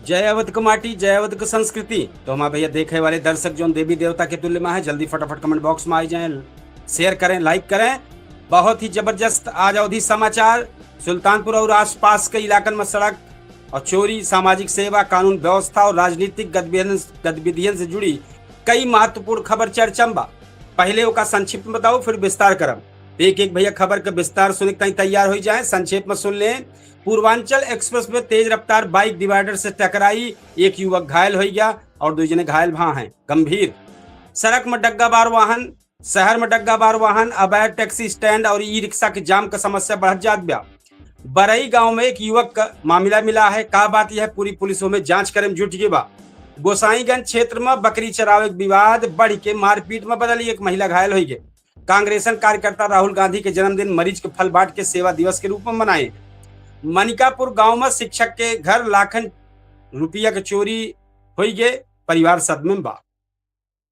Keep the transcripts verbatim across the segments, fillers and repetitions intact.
जय अवध क माटी, जय अवध क संस्कृति। तो हमारे भैया देखे वाले दर्शक जौन देवी देवता के तुल्य मा है, जल्दी फटाफट comment box मा आई जाएँ, share करें, like करें। बहुत ही जबरदस्त आज अवधी समाचार। सुल्तानपुर और आसपास के इलाकन मा सड़क और चोरी, सामाजिक सेवा, कानून व्यवस्था और राजनीतिक गतिविधियन, गतिविधियन से जुड़ी कई महत्वपूर्ण खबर चर्चा मा बा। पहिले ओका संक्षिप्त मा बताओ, फिर विस्तार करब। एक एक भैया खबर के विस्तार सुने के ताईं तैयार होइ जाएँ। संक्षेप मा सुन लें, पूर्वांचल एक्सप्रेस मा तेज रफ्तार bike divider से टकराई, एक युवक घायल होइ गया और दुइ जने घायल भा हैं गंभीर। सड़क मा डग्गाबार वाहन, शहर मा डग्गाबार वाहन, अवैध taxi stand और ई-रिक्शा के जाम क समस्या बढ़त जात बा। बरई गांव मा एक युवक क मामिला मिला है। का बात यह है, पूरी पुलिस ओमे जांच करे मा जुट गई बा। गोसाईगंज क्षेत्र मा बकरी चरावे क विवाद बढ़ि के मारपीट मा बदली, एक महिला घायल होइ गई। कांग्रेसन कार्यकर्ता राहुल गांधी के जन्मदिन मरीज के फल बांट के सेवा दिवस के रूप मा मनाए। मनिकापुर गांव मा शिक्षक के घर लाखन रुपया क चोरी होइ गए, परिवार सदमे मा बा।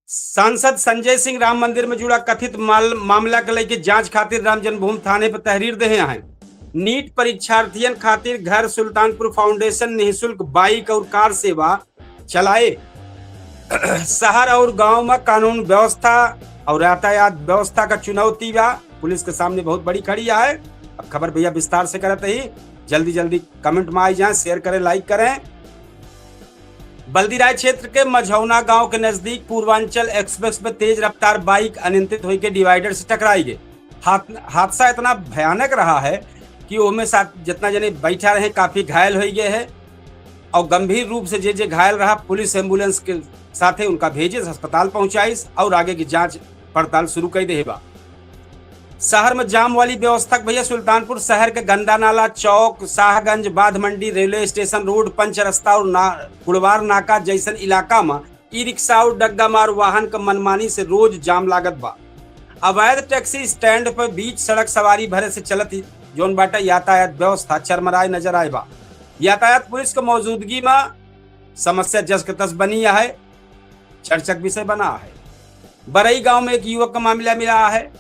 सांसद संजय सिंह राम मंदिर मा जुड़ा कथित माल-, मामला के लेके जांच खातिर राम जन्मभूमि थाने पर तहरीर देहे हैं। नीट परीक्षार्थियन खातिर घर सुल्तानपुर फाउंडेशन निःशुल्क bike और car सेवा चलाए। शहर और गांव मा कानून व्यवस्था और यातायात व्यवस्था क चुनौती बा, पुलिस के सामने बहुत बड़ी खड़ी है। अब खबर भैया विस्तार से करत ही, जल्दी जल्दी comment मा आई जाएँ, share करें, like करें। बल्दीराय क्षेत्र के मझौना गांव के नजदीक पूर्वांचल एक्सप्रेस मा तेज रफ्तार bike अनियंत्रित होइके divider से टकराई गई। हाद-, हादसा इतना भयानक रहा है कि ओमे साथ जितना जने बैठा रहे, काफी घायल होइ गए हैं और गंभीर रूप से जे जे घायल रहा, पुलिस ambulance के साथे उनका भेजिस, अस्पताल पहुंचाइस और आगे की जांच पड़ताल शुरू कइ देहे बा। शहर मा जाम वाली व्यवस्था क भैया सुल्तानपुर शहर के गंदा नाला चौक, शाहगंज, बाध मंडी, रेलवे स्टेशन रोड, पंच रस्ता और ना-, कुड़वार नाका जैसन इलाका मा ई-रिक्शा और डग्गामार वाहन क मनमानी से रोज जाम लागत बा। अवैध taxi stand पर बीच सड़क सवारी भरे से चलत ही जौन बाटे यातायात व्यवस्था चरमराए नजर आए बा। यातायात पुलिस क मौजूदगी मा समस्या जस क तस बनी है, चर्चा क विषय बना है। बरई गांव मा एक युवक क मामला मिला है,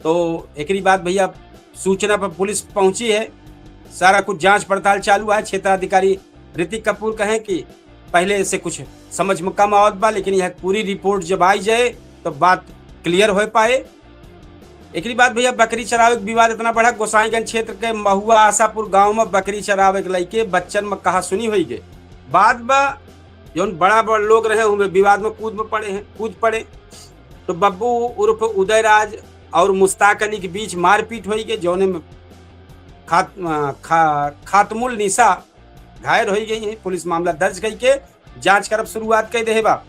तो एकरी बाद भैया सूचना पर पुलिस पहुंची है, सारा कुछ जांच पड़ताल चालू है। क्षेत्राधिकारी ऋतिक कपूर कहें कि पहिले से कुछ समझ मा कम आवत बा, लेकिन यह पूरी report जब आई जाए तो बात clear होइ पाए। एकरी बाद भैया बकरी चरावे क विवाद इतना बढ़ा, गोसाईगंज क्षेत्र के महुआ आशापुर गांव मा बकरी चरावे क लइके बच्चन मा कहासुनी होइ गए। बाद मा जौन बड़ा बड़ लोग रहे, उनमें विवाद मा कूद मा पड़े हैं, कूद पड़े। तो बब्बू उर्फ उदयराज और मुस्ताक अली के बीच मारपीट होइ गई, जौने मा खात-, अ, खा-, खातमुल निसा घायल होइ गई हैं। पुलिस मामला दर्ज कइके जांच करब शुरुआत कइ देहे बा।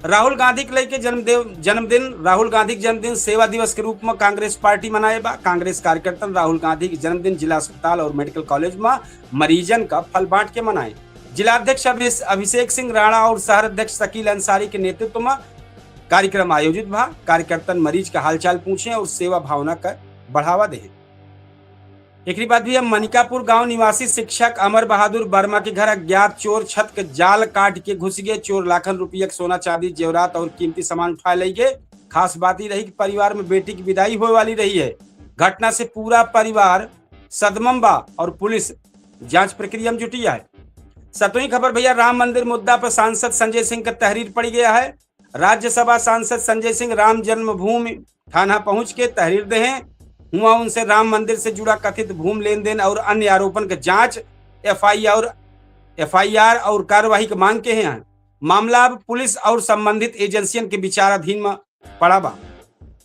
राहुल गांधी क लइके जन्मदेव-, जन्मदिन, राहुल गांधी क जन्मदिन सेवा दिवस के रूप मा कांग्रेस पार्टी मनाए बा। कांग्रेस कार्यकर्तन राहुल गांधी क जन्मदिन जिला अस्पताल और मेडिकल कॉलेज मा मरीजन क फल बांट के मनाए। जिला अध्यक्ष अभिष-, अभिषेक सिंह राणा और शहर अध्यक्ष शकील अंसारी के नेतृत्व मा कार्यक्रम आयोजित भा। कार्यकर्तन मरीज क हालचाल पूछे और सेवा भावना क बढ़ावा देहे। एकरी बाद भैया मनिकापुर गांव निवासी शिक्षक अमर बहादुर वर्मा के घर अज्ञात चोर छत के जाल काट के घुस गए। चोर लाखन रुपया के सोना चांदी जेवरात और कीमती सामान उठा लइ गए। खास बात ई रही कि परिवार मा बेटी की विदाई होए वाली रही है। घटना से पूरा परिवार सदमम बा और पुलिस जांच प्रक्रिया मा जुटी है। सतवीं खबर भैया, राम मंदिर मुद्दा पर सांसद संजय सिंह क तहरीर पड़ी गया है। राज्यसभा सांसद संजय सिंह राम जन्मभूमि थाना पहुंच के तहरीर देहे। हुआ उनसे राम मंदिर से जुड़ा कथित भूमि लेन देन और अन्य आरोपन क जांच, FIR, FIR और कार्यवाही क मांग किहे हैं। मामला अब पुलिस और संबंधित एजेंसियन के विचाराधीन मा पड़ा बा।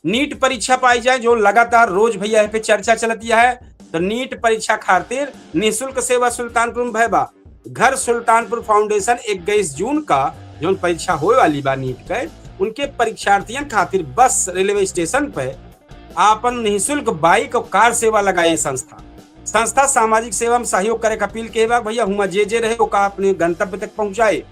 नीट परीक्षा पाई जाए, जो लगातार रोज भैया एह पे चर्चा चलती है, तो नीट परीक्षा खातिर निःशुल्क सेवा सुल्तानपुर मा भय बा। घर सुल्तानपुर फाउंडेशन इक्कीस जून का जौन परीक्षा होए वाली बा नीट के, उनके परीक्षार्थियन खातिर बस, रेलवे स्टेशन पे आपन निःशुल्क bike और car सेवा लगाए संस्था। संस्था सामाजिक सेवा मा सहयोग करे क अपील के बा। भैया हुआ जे जे रहे ओका अपने गंतव्य तक पहुंचाए।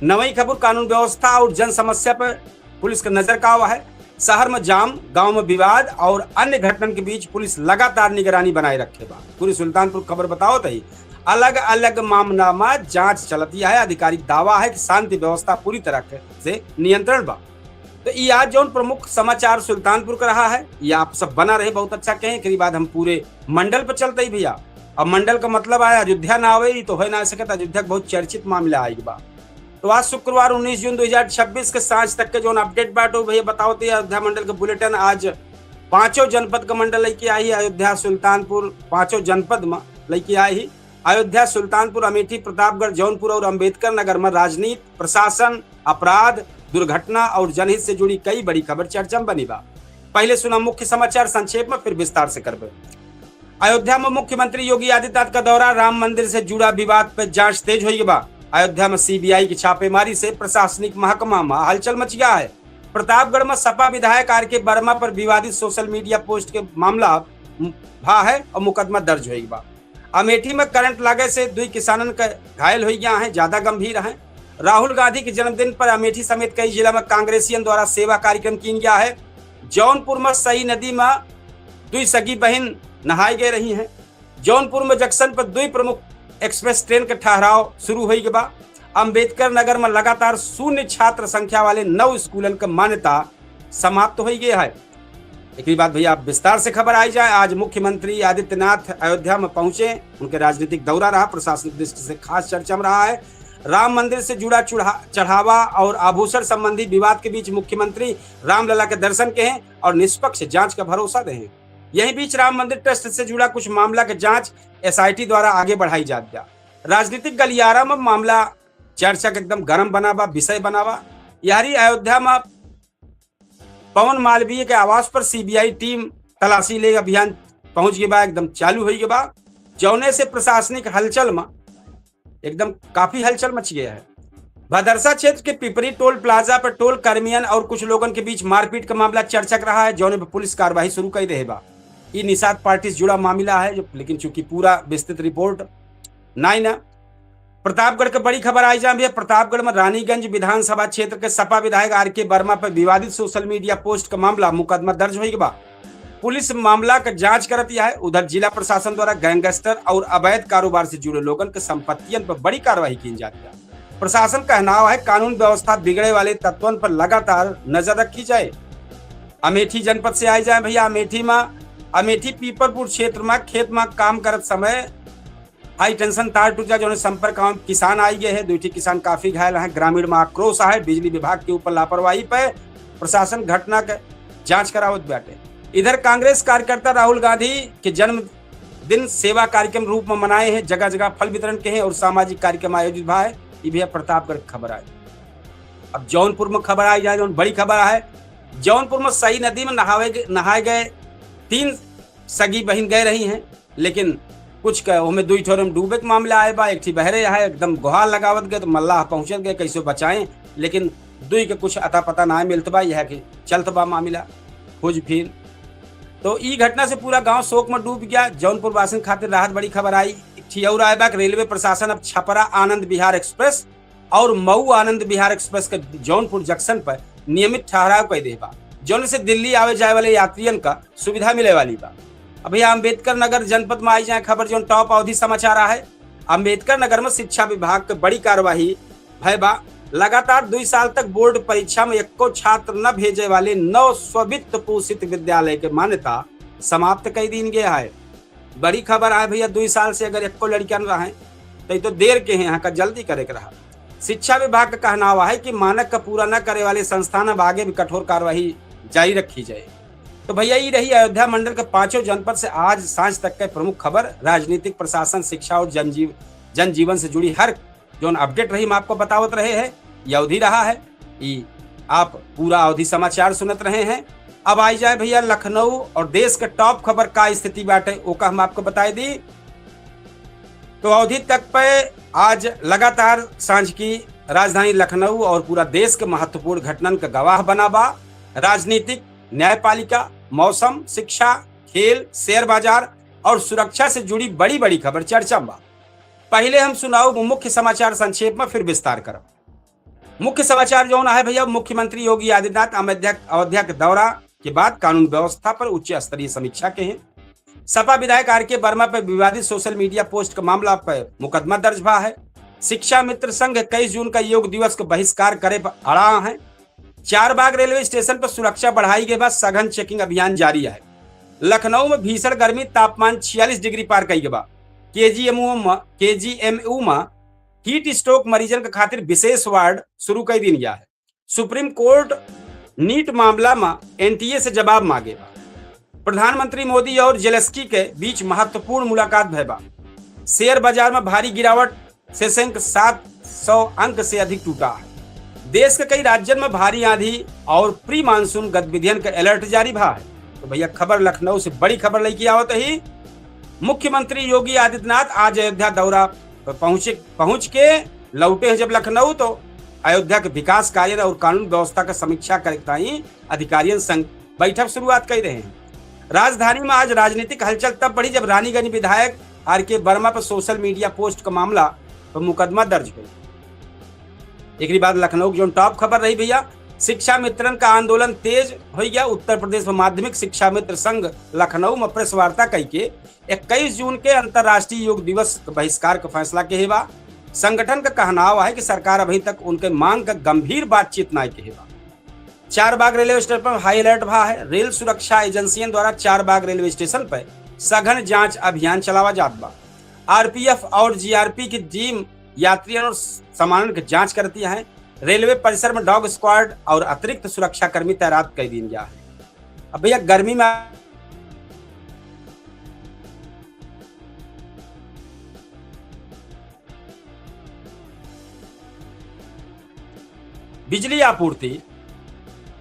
नवई खबर, कानून व्यवस्था और जन समस्या पर पुलिस क नजर कावा है। शहर मा जाम, गांव मा विवाद और अन्य घटनन के बीच पुलिस लगातार निगरानी बनाए रखे बा। पूरी सुल्तानपुर खबर बतावत ही अलग अलग मामला मा जांच चलती है। आधिकारिक दावा है कि शांति व्यवस्था पूरी तरह के, से नियंत्रण बा। तो ई आज जौन प्रमुख समाचार सुल्तानपुर क रहा है, ई आप सब बना रहे, बहुत अच्छा कहें। एकरी बाद हम पूरे मंडल पर चलते ही भैया। अब मंडल का मतलब आए अयोध्या ना आवे, ई तो होए ना सकत। अयोध्या के बहुत चर्चित मामला आइल बा। तो आज शुक्रवार उन्नीस जून दो हज़ार छब्बीस के सांझ तक के जौन update बाटे, भैया बतावत ही अयोध्या मंडल के bulletin। आज पांचों जनपद का मंडल लइके आई ही अयोध्या, सुल्तानपुर, पांचों जनपद में लइके आई ही। अयोध्या, सुल्तानपुर, अमेठी, प्रतापगढ़, जौनपुर और अंबेडकर नगर में राजनीति, प्रशासन, अपराध, दुर्घटना और जनहित से जुड़ी कई बड़ी खबर चर्चा में बनी बा। पहले सुना मुख्य समाचार संक्षेप में, फिर विस्तार से करबे। अयोध्या में मुख्यमंत्री योगी आदित्यनाथ का दौरा, राम मंदिर से जुड़ा विवाद पे जांच तेज होइगा बा। अयोध्या में सीबीआई की छापेमारी से प्रशासनिक महकमा में हलचल मच गया है। प्रतापगढ़ में सपा विधायक आर के वर्मा पर विवादित social media post के मामला भा है और मुकदमा दर्ज होइगा बा। अमेठी में करंट लागे से दुई किसानन के घायल होइ गया है, ज्यादा गंभीर है। राहुल गांधी के जन्मदिन पर अमेठी समेत कई जिला में कांग्रेसियन द्वारा सेवा कार्यक्रम कीन गया है। जौनपुर में सई नदी में दुई सगी बहिन नहाए गए रही हैं। जौनपुर में जंक्शन पर दुई प्रमुख express train के ठहराव शुरू होइगा बा। अंबेडकर नगर में लगातार शून्य छात्र संख्या वाले नौ स्कूलन के मान्यता समाप्त होइ गया है। एकरी बाद भैया विस्तार से खबर आई जाए। आज मुख्यमंत्री आदित्यनाथ अयोध्या में पहुंचे, उनके राजनीतिक दौरा रहा, प्रशासनिक दृष्टि से खास चर्चा में रहा है। राम मंदिर से जुड़ा चुढ़ा-, चढ़ावा और आभूषण संबंधी विवाद के बीच मुख्यमंत्री रामलला के दर्शन के हैं और निष्पक्ष जांच का भरोसा दे हैं। यही बीच राम मंदिर ट्रस्ट से जुड़ा कुछ मामला के जांच एसआईटी द्वारा आगे बढ़ाई जात बा। राजनीतिक गलियारा में मामला चर्चा के एकदम गरम बना बा, विषय बना बा। यारी अयोध्या में पवन मालवीय के आवास पर सीबीआई टीम तलाशी ले अभियान पहुंच गए बा, एकदम चालू हो गए बा, जौने से प्रशासनिक हलचल में एकदम काफी हलचल मच गया है। भदरसा क्षेत्र के पिपरी टोल प्लाजा पर टोल कर्मियन और कुछ लोगन के बीच मारपीट का मामला चर्चा के रहा है, जौने पर पुलिस कार्रवाई शुरू कर दे बा। ई निषाद पार्टी से जुड़ा मामला है, जो, लेकिन चूंकि पूरा विस्तृत रिपोर्ट नाई ना। प्रतापगढ़ के बड़ी खबर आई जाए भैया। प्रतापगढ़ में रानीगंज विधानसभा क्षेत्र के सपा विधायक आर के वर्मा पर विवादित social media post का मामला मुकदमा दर्ज होइगा बा। पुलिस मामला का जांच करत यह है। उधर जिला प्रशासन द्वारा गैंगस्टर और अवैध कारोबार से जुड़े लोगन के संपत्तियन पर बड़ी कार्रवाई की जाती है। प्रशासन कहनाव है कानून व्यवस्था बिगड़े वाले तत्वन पर लगातार नजर रखी जाए। अमेठी जनपद से आई जाए भैया। अमेठी में, अमेठी पीपरपुर क्षेत्र में खेत में काम करत समय हाई टेंशन तार टूट गया, जौने संपर्क में किसान आई गए हैं। दुई ठे किसान काफी घायल हैं। ग्रामीण में आक्रोश है बिजली विभाग के ऊपर लापरवाही पे। प्रशासन घटना के जांच करावत बाटे। इधर कांग्रेस कार्यकर्ता राहुल गांधी के जन्मदिन सेवा कार्यक्रम रूप में मनाए हैं, जगह जगह फल वितरण के हैं और सामाजिक कार्यक्रम आयोजित भा है। ये भैया प्रतापगढ़ की खबर आए। अब जौनपुर में खबर आई जाए, जौन बड़ी खबर है, जौनपुर में सई नदी में नहावे गए, नहाए गए तीन सगी बहिन गए रही हैं, लेकिन कुछ के ओमे दुई ठोरे में डूबे के मामला आए बा, एक ठी बहरे है, एकदम गुहार लगावत गए तो मल्लाह पहुंचत गए कैसे बचाएं, लेकिन दुई के कुछ अता पता ना मिलत बा। यह कि चलत बा मामला खोज फिर। तो ई घटना से पूरा गांव शोक में डूब गया। जौनपुर वासिन खातिर राहत बड़ी खबर आई। एक ठी और आए बा कि रेलवे प्रशासन अब छपरा आनंद विहार एक्सप्रेस और मऊ आनंद विहार एक्सप्रेस के जौनपुर जंक्शन पर नियमित ठहराव कर दे बा, जौन से दिल्ली आवे जाए वाले यात्रियन का सुविधा मिले वाली बा। अब भैया अम्बेडकर नगर जनपद में आई जाए खबर, जौन टॉप अवधी समाचार आ है। अम्बेडकर नगर में शिक्षा विभाग के बड़ी कार्यवाही भय बा। लगातार दुई साल तक बोर्ड परीक्षा में एको छात्र न भेजे वाले नौ स्ववित्त पोषित विद्यालय के मान्यता समाप्त कर दीन गया है। बड़ी खबर है भैया, दुई साल से अगर एको लड़कियां न रहे तो, तो देर के हैं, यहाँ का जल्दी करे के रहा। शिक्षा विभाग का कहनावा है कि मानक का पूरा न करे वाले संस्थान अब आगे भी कठोर कार्यवाही जारी रखी जाए। तो भैया, ये रही अयोध्या मंडल के पांचों जनपद से आज सांझ तक के प्रमुख खबर। राजनीतिक, प्रशासन, शिक्षा और जनजीव-, जनजीवन से जुड़ी हर जौन अपडेट रही, हम आपको बतावत रहे हैं। ये अवधि रहा है, ये आप पूरा अवधि समाचार सुनत रहे हैं। अब आई जाए भैया लखनऊ और देश के टॉप खबर का स्थिति बाटे, ओका हम आपको बताई दी। तो अवधि तक पे आज लगातार सांझ की राजधानी लखनऊ और पूरा देश के महत्वपूर्ण घटनन का गवाह बना बा। राजनीतिक, न्यायपालिका, मौसम, शिक्षा, खेल, शेयर बाजार और सुरक्षा से जुड़ी बड़ी बड़ी खबर चर्चा में बा। पहले हम सुनाऊ मुख्य समाचार संक्षेप में, फिर विस्तार करब। मुख्य समाचार जौन है भैया, मुख्यमंत्री योगी आदित्यनाथ अयोध्या, अयोध्या के दौरा के बाद कानून व्यवस्था पर उच्च स्तरीय समीक्षा के हैं। सपा विधायक आर के वर्मा पर विवादित सोशल मीडिया पोस्ट के मामला पर मुकदमा दर्ज भा है। शिक्षा मित्र संघ इक्कीस जून का योग दिवस को बहिष्कार करे पर अड़ा है। चारबाग रेलवे स्टेशन पर सुरक्षा बढ़ाई गई बा, सघन चेकिंग अभियान जारी है। लखनऊ में भीषण गर्मी, तापमान छियालीस डिग्री पार कई गई बा। केजीएमयू में, केजीएमयू में हीट स्ट्रोक मरीजन के खातिर विशेष वार्ड शुरू कर दीन गया है। सुप्रीम कोर्ट नीट मामला में एनटीए से जवाब मांगे बा। प्रधानमंत्री मोदी और जेलेंस्की के बीच महत्वपूर्ण मुलाकात भय बा। शेयर बाजार में भारी गिरावट, सेसेंक सात सौ अंक से अधिक टूटा है। देश के कई राज्यन में भारी आंधी और प्री मानसून गतिविधियन के अलर्ट जारी भा है। तो भैया, खबर लखनऊ से बड़ी खबर लेके आवत ही। मुख्यमंत्री योगी आदित्यनाथ आज अयोध्या दौरा पर पहुंचे, पहुंच के लौटे हैं जब लखनऊ, तो अयोध्या के विकास कार्य और कानून व्यवस्था का समीक्षा करे ताई अधिकारियन संग बैठक शुरुआत कर रहे हैं। राजधानी में आज राजनीतिक हलचल तब बढ़ी जब रानीगंज विधायक आर के वर्मा पर सोशल मीडिया पोस्ट का मामला पर मुकदमा दर्ज हुई। एकरी बाद लखनऊ की जौन टॉप खबर रही भैया, शिक्षा मित्रन का आंदोलन तेज हो गया। उत्तर प्रदेश में माध्यमिक शिक्षा मित्र संघ लखनऊ में प्रेस वार्ता कई के इक्कीस जून के अंतर्राष्ट्रीय योग दिवस के बहिष्कार का फैसला के बा। संगठन का कहनाव है कि सरकार अभी तक उनके मांग का गंभीर बातचीत ना के बा। चारबाग रेलवे स्टेशन पर हाई अलर्ट भा है। रेल सुरक्षा एजेंसियन द्वारा चारबाग रेलवे स्टेशन पर सघन जांच अभियान चलावा जात बा। आरपीएफ और जीआरपी की टीम यात्रियन और सामानन की जांच करती है। रेलवे परिसर में डॉग स्क्वाड और अतिरिक्त सुरक्षाकर्मी तैनात कर दीन गया है। अब भैया, गर्मी में बिजली आपूर्ति।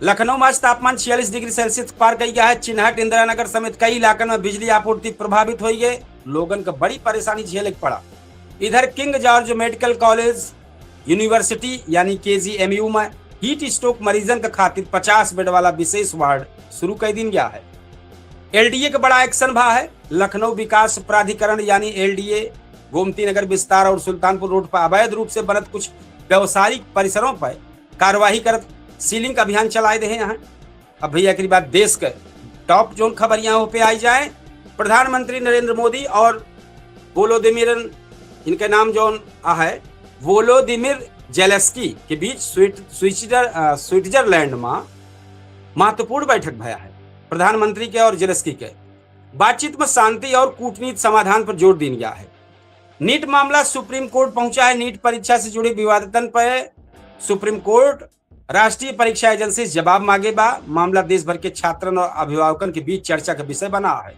लखनऊ में आज तापमान छियालीस डिग्री सेल्सियस पार कई गया है। चिन्हट, इंदिरा नगर समेत कई इलाकन में बिजली आपूर्ति प्रभावित होई गए, लोगन का बड़ी परेशानी झेले के पड़ा। इधर किंग जॉर्ज मेडिकल कॉलेज यूनिवर्सिटी यानी केजीएमयू में हीट स्ट्रोक मरीजन के खातिर पचास बेड वाला विशेष वार्ड शुरू कर दीन गया है। एलडीए का बड़ा एक्शन भा है। लखनऊ विकास प्राधिकरण यानी एलडीए गोमती नगर विस्तार और सुल्तानपुर रोड पर अवैध रूप से बनत कुछ व्यावसायिक परिसरों पर कार्यवाही करत सीलिंग का अभियान चलाए दे हैं। अब भैया, एकरी बाद देश के टॉप जौन खबर यहाँ पे आई जाए, प्रधानमंत्री नरेंद्र मोदी और वोलोदिमिर, इनके नाम जौन आ है, वोलोदिमिर जेलेंस्की के बीच स्विट-, स्विट्जर-, अ, स्विट्जरलैंड में महत्वपूर्ण बैठक भया है। प्रधानमंत्री के और जेलेंस्की के बातचीत में शांति और कूटनीति समाधान पर जोर दीन गया है। नीट मामला सुप्रीम कोर्ट पहुंचा है। नीट परीक्षा से जुड़े विवादतन पर सुप्रीम कोर्ट राष्ट्रीय परीक्षा एजेंसी से जवाब मांगे बा। मामला देश भर के छात्रन और अभिभावकन के बीच चर्चा का विषय बना है।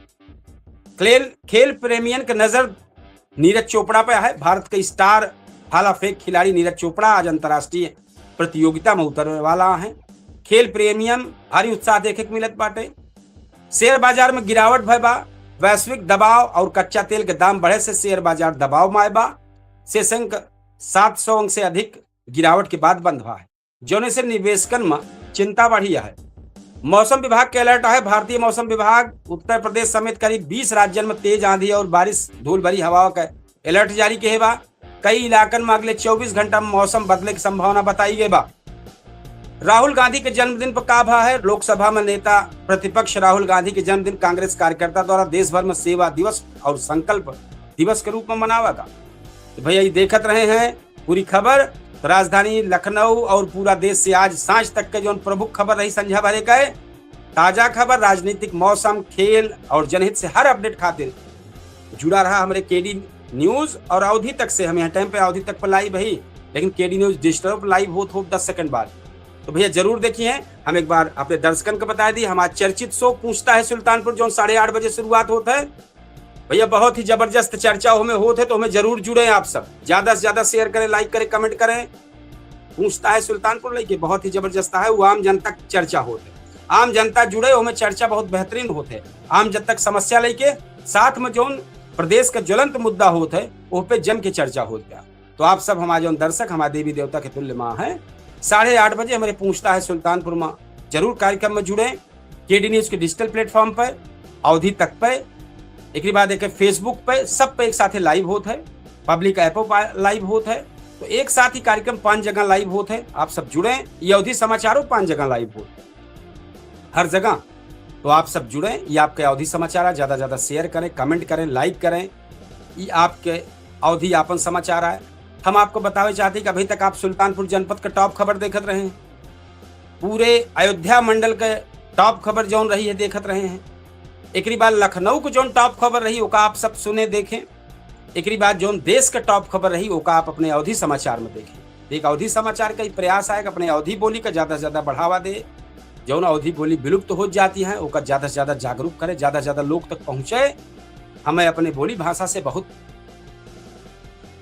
खेल, खेल प्रेमियन के नजर नीरज चोपड़ा पे है। भारत के स्टार भाला फेंक खिलाड़ी नीरज चोपड़ा आज अंतर्राष्ट्रीय प्रतियोगिता में उतरने वाला है। खेल प्रेमियन भारी उत्साह देखे के मिलत बाटे। शेयर बाजार में गिरावट भय बा। वैश्विक दबाव और कच्चा तेल के दाम बढ़े से शेयर बाजार दबाव में आए बा। सेसेंक सात सौ अंक से अधिक गिरावट के बाद बंद हुआ है, जौने से निवेशकन में चिंता बढ़ी है। मौसम विभाग के अलर्ट है। भारतीय मौसम विभाग उत्तर प्रदेश समेत करीब बीस राज्यन में तेज आंधी और बारिश, धूल भरी हवाओं का अलर्ट जारी किए बा। कई इलाकन में अगले चउबीस घंटा में मौसम बदले की संभावना बताई गई बा। राहुल गांधी के जन्मदिन पर का भा है? लोकसभा में नेता प्रतिपक्ष राहुल गांधी के जन्मदिन कांग्रेस कार्यकर्ता द्वारा देश भर में सेवा दिवस और संकल्प दिवस के रूप में मनावा गा। तो भैया, ये देखत रहे हैं पूरी खबर। तो राजधानी लखनऊ और पूरा देश से आज सांझ तक के जौन प्रमुख खबर रही संझा भरे का है, ताजा खबर, राजनीतिक, मौसम, खेल और जनहित से हर अपडेट खातिर जुड़ा रहा हमरे केडी न्यूज। और अवधी तक से, हम यहाँ टाइम पे अवधी तक पर लाइव है, लेकिन केडी न्यूज डिजिटल पर लाइव होत हो दस सेकंड बाद। तो भैया, जरूर देखिए। हम एक बार अपने दर्शकन को बता दी, हमारा चर्चित शो पूछता है सुल्तानपुर, जौन साढ़े आठ बजे शुरुआत होता है। भैया, बहुत ही जबरदस्त चर्चा हमें होत है, तो हमें जरूर जुड़े आप सब। ज्यादा से ज्यादा शेयर करें, लाइक करें, कमेंट करें। पूछता है सुल्तानपुर लेके बहुत ही जबरदस्त है, वो आम जनता की चर्चा होत है। आम जनता जुड़े, हमें चर्चा बहुत बेहतरीन होत है। आम जनता की समस्या लेके साथ में जौन प्रदेश का ज्वलंत मुद्दा होत है, वो पे जम के चर्चा होत है। तो आप सब हमारे जौन दर्शक, हमारे देवी देवता के तुल्य माँ है, साढ़े आठ बजे हमारे पूछता है सुल्तानपुर में जरूर कार्यक्रम में जुड़े। केडी न्यूज के डिजिटल प्लेटफॉर्म पर, अवधी तक पर, एक बाद एक Facebook पर, सब पे एक साथ लाइव होत है, पब्लिक ऐपों पर लाइव होत है। तो एक साथ ही कार्यक्रम पांच जगह लाइव होत है, आप सब जुड़े। ये अवधी समाचारों पांच जगह लाइव होत है, हर जगह। तो आप सब जुड़े, ये आपके अवधी समाचार है। ज्यादा ज्यादा शेयर करें, कमेंट करें, लाइक करें। ये आपके अवधी आपन समाचार है। हम आपको बतावे चाहते हैं कि अभी तक आप सुल्तानपुर जनपद का टॉप खबर देखत रहे हैं, पूरे अयोध्या मंडल के टॉप खबर जौन रही है देखत रहे हैं। एकरी बाद लखनऊ को जौन टॉप खबर रही, ओका आप सब सुने, देखें। एकरी बाद जौन देश के top खबर रही, ओका आप अपने अवधी समाचार में देखें। एक अवधी समाचार का ही प्रयास आए कि अपने अवधी बोली का ज्यादा से ज्यादा बढ़ावा दे। जौन अवधी बोली विलुप्त हो जाती है, ओका ज्यादा से ज्यादा जागरूक करे, ज्यादा से ज्यादा लोग तक पहुँचे। हमें अपने बोली भाषा से बहुत,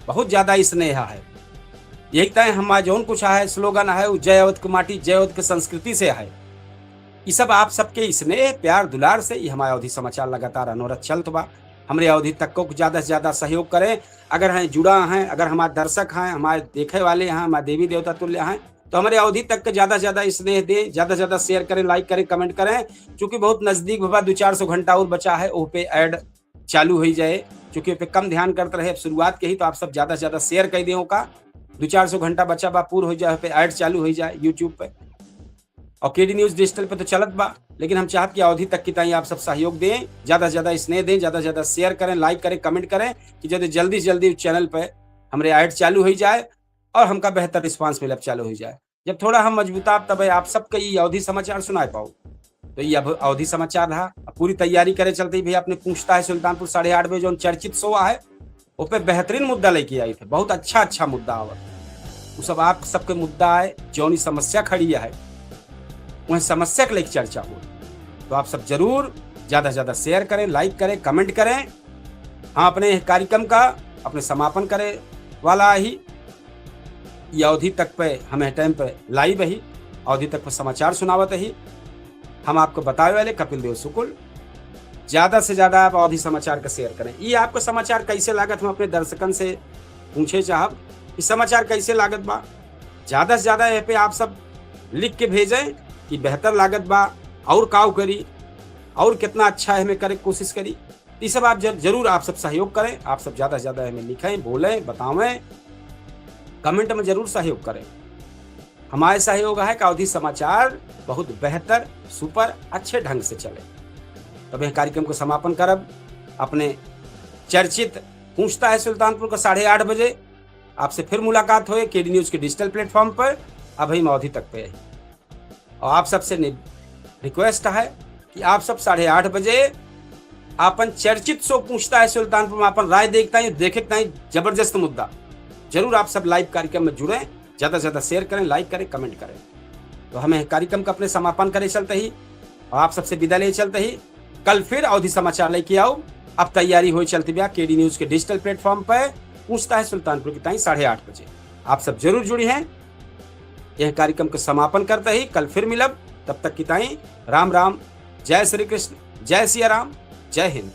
बहुत ज्यादा स्नेह है। यही तय हमारा जौन कुछ है, slogan है, वो जय अवध के माटी, जय अवध के संस्कृति से है। ई सब आप सबके स्नेह, प्यार, दुलार से ई हमारा अवधी समाचार लगातार अनवरत चलत बा। हमरे अवधी तक को ज्यादा से ज्यादा सहयोग करें। अगर हैं जुड़ा हैं, अगर हमारे दर्शक हैं, हमारे देखे वाले हैं, हमारे देवी देवता तुल्य हैं, तो हमरे अवधी तक के ज्यादा से ज्यादा स्नेह दें, ज्यादा से ज्यादा share करें, like करें, comment करें। चूंकि बहुत नजदीक बा, दो चार सौ घंटा और बचा है, ओह पे ad चालू हो जाए। चूंकि ओह पे कम ध्यान करते रहे, अब शुरुआत के ही, तो आप सब ज्यादा से ज्यादा share कर दें ओका। दो चार सौ घंटा बचा बा, पूर हो जाए, ओह पे ad चालू हो जाए YouTube पे। और केडी न्यूज डिजिटल पे तो चलत बा, लेकिन हम चाहत कि अवधी तक की ताई आप सब सहयोग दें, ज्यादा से ज्यादा स्नेह दें, ज्यादा से ज्यादा share करें, like करें, comment करें, कि जल्दी, जल्दी से जल्दी उस channel पे हमरे ad चालू हो जाए और हमका बेहतर response मिलब चालू हो जाए। जब थोड़ा हम मजबूताब, तब आप सबके ई अवधी समाचार सुनाए पाओ। तो ई अब अवधी समाचार रहा। अब पूरी तैयारी करे चलते ही भैया अपने पूछता है सुल्तानपुर साढ़े आठ बजे जौन चर्चित show है, ओपे बेहतरीन मुद्दा लेके आई थे, बहुत अच्छा अच्छा मुद्दा आवत। उ सब आप सबके मुद्दा आए, जौन ई समस्या खड़ी है, वह समस्या के लेके चर्चा हो। तो आप सब जरूर ज्यादा से ज्यादा share करें, like करें, comment करें। हाँ, अपने कार्यक्रम का अपने समापन करे वाला ही, ये अवधी तक पे हमें time पे live ही, अवधी तक पे समाचार सुनावत ही। हम आपको बतावे वाले कपिल देव शुक्ल। ज्यादा से ज्यादा आप अवधी समाचार का share करें। ये आपको समाचार कैसे लागत, हम अपने दर्शकन से पूछे चाहब कि समाचार कैसे लागत बा। ज्यादा से ज्यादा ये पे आप सब लिख के भेजें कि बेहतर लागत बा, और काव करी, और कितना अच्छा है हमें करे के कोशिश करी। ये सब आप जर-, जरूर आप सब सहयोग करें, आप सब ज्यादा से ज्यादा हमें लिखें, बोलें, बतावें, comment में जरूर सहयोग करें। हमारे सहयोग है कि अवधी समाचार बहुत बेहतर, super, अच्छे ढंग से चले। तब यह कार्यक्रम को समापन करब अपने चर्चित पूछता है सुल्तानपुर का साढ़े आठ बजे। आपसे फिर मुलाकात होए केडी न्यूज के digital platform पर। अब हम अवधी तक पे है। और आप सबसे नि-, request है कि आप सब साढ़े आठ बजे आपन चर्चित show पूछता है सुल्तानपुर में आपन राय देखता है, देखे ताई जबरदस्त मुद्दा। जरूर आप सब live कार्यक्रम में जुड़ें, ज्यादा से ज्यादा share करें, like करें, comment करें। तो हमें कार्यक्रम का अपने समापन करे चलते ही और आप सबसे विदा ले चलते ही कल फिर अवधी समाचार लेके आओ। अब तैयारी हो चलती बा केडी न्यूज के digital platform पर पूछता है सुल्तानपुर की ताई साढ़े आठ बजे। आप सब जरूर जुड़ी हैं। यह कार्यक्रम के समापन करते ही कल फिर मिलब। तब तक की ताई राम राम, जय श्री कृष्ण, जय सिया राम, जय हिंद।